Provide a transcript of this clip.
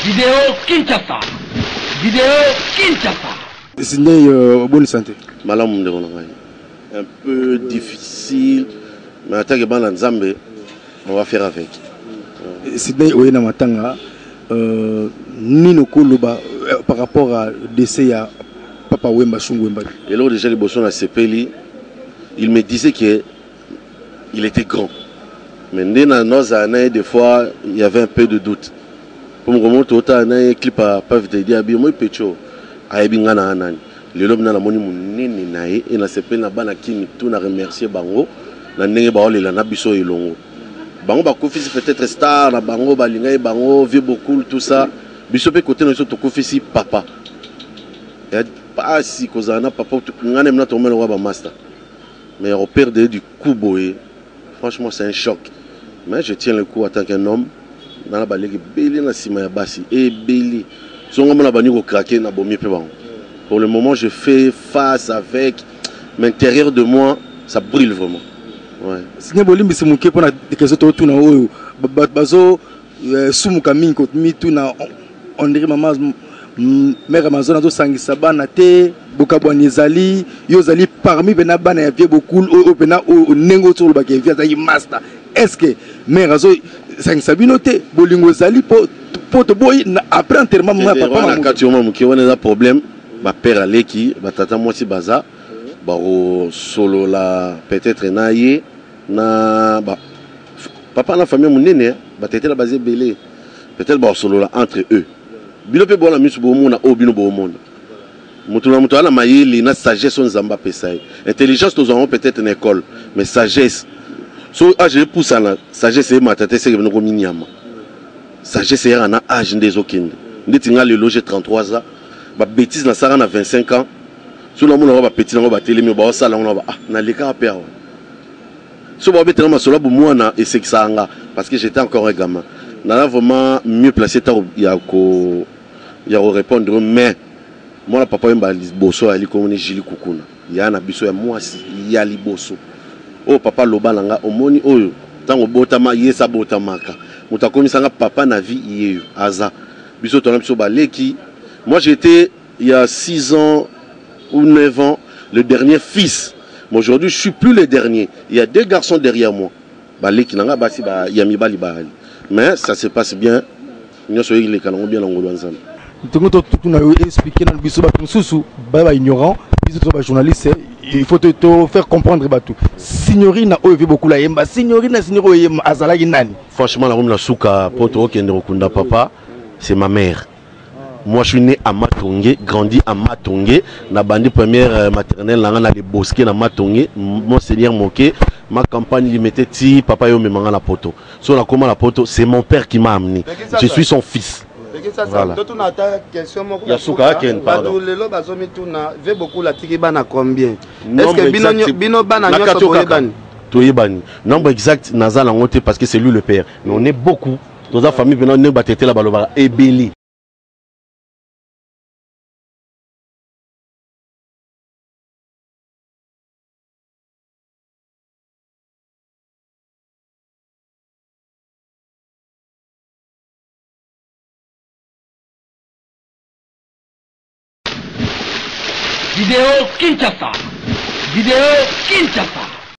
Video Kinshasa. Video Kinshasa. Sidney, bonne santé. Malamu ndeko na ngai. Un peu difficile, mais attaque bana Nzambe, on va faire avec. Sidney oye na matanga nini okoloba par rapport à décès ya Papa Wemba Shungu Wemba. Eloko déjà liboso na sepeli, il me disait que il était grand. Mais nde na nozala na ye des fois, il y avait un peu de doute. Po moko moto otala na ye clip ya Pavi Teddy abi moi pecho ayebi nga na nani. Lelo bina namoni monene na ye e nasepeli na bana Kin tout na remercier bango na ndenge baolela na biso elongo. Bango bakufisi peut-être star na bango balinga ye bango vieux Bokul tout ça. Biso pe côté na biso tokufisi papa. Ya pasi kozala na papa nga na mna tokomela kwa ba master. Mais au père de du coup boye, franchement c'est un choc. Mais je tiens le coup en tant qu'un homme. Nana baleki beli na sima ya basi e beli. Songa mona bani ko craquer na bomi pe bango. Pour le moment je fais face avec mais l'intérieur de moi ça brûle vraiment. Ouais. Signe bolimbisi moke pona question to tuna oyo bazo sumuka mingi ko mituna on dirait maman mère Amazon azosangisa bana te bokabwani ezali yo ozali parmi pena bana ya vieux Bokul oyo pena oyo ndenge oyo olobaka vieux azalaki master. Est-ce que mère azosangisa bino te bolingo ezali po toboyi après enterrement mama Ete papa wana Mamutu. kati yo mwa moke wana eza problème ba père aleki ba tata mwasi baza bakosolola peut-être na ye na ba papa na famille monene ba tete na baza ebele peut-être bakosolola entre eux bino mpe bona misu bomona oyo bino bomona moto na moto aza na mayele na sagesse oyo Nzambe apesa ye intelligence tozwa yango peut-être na école mais sagesse so âge epusana sagesse emata te seke bino komi nyama sagesse eyaka na âge nde ezokende ndeti nga lelo j'ai 33 ans ba bêtise nasala na 25 ans so namona ba petit nango batelemi baosala yango na ba ah nalekaka mpe awa so babetela masolo ya bomwana esekisaka nga parce que j'étais encore un gamin nana vraiment mieux placé ntango ya ko ya korépondre mais mwana papa Wemba liboso ayali komoni Julie Kukuna ya na biso ya mwasi ya liboso oyo papa loba na nga omoni oyo ntango botama ye sa botamaka moto akomisanga papa na vie yeyo aza biso tona biso baleki. Moi j'étais il y a 6 ans ou 9 ans le dernier fils, mais aujourd'hui je suis plus le dernier, il y a 2 garçons derrière moi baleki na nga basi ba ya mibali bali mais ça se passe bien nyonso eleka nango bien na ngolo ya Nzambe. Ntongo to tuna yo expliquer na biso bato mosusu ba ba ignorant biso to ba journaliste il faut te faire comprendre bato signorina oyo vieux Bokul ayemba signorina signorina oyo yemba azalaki nani? Franchement nakomi na suka po tokokende kokunda papa, c'est ma mère. Moi je suis né à Matonge, grandi à Matonge, na bandi première maternelle na na les bosquets na Matonge, Monseigneur Moké, ma campagne limitée ti papa yo memanga na poto. So na koma na poto, c'est mon père qui m'a amené. Je suis son fils. Voilà. Totuna ata question moko Ya suka, Ken, pardon. Bato lelo bazomituna, vieux Bokul atiki bana combien? Nombre Est-ce que exact, bino bana na nyonso kati okaka. boyebani? Toyebani. Nombre exact naza nango te parce que c'est lui le père. Mais on est beaucoup. Dans la famille venant ne batetela balobaka ebeli. Video Kinshasa. Video Kinshasa.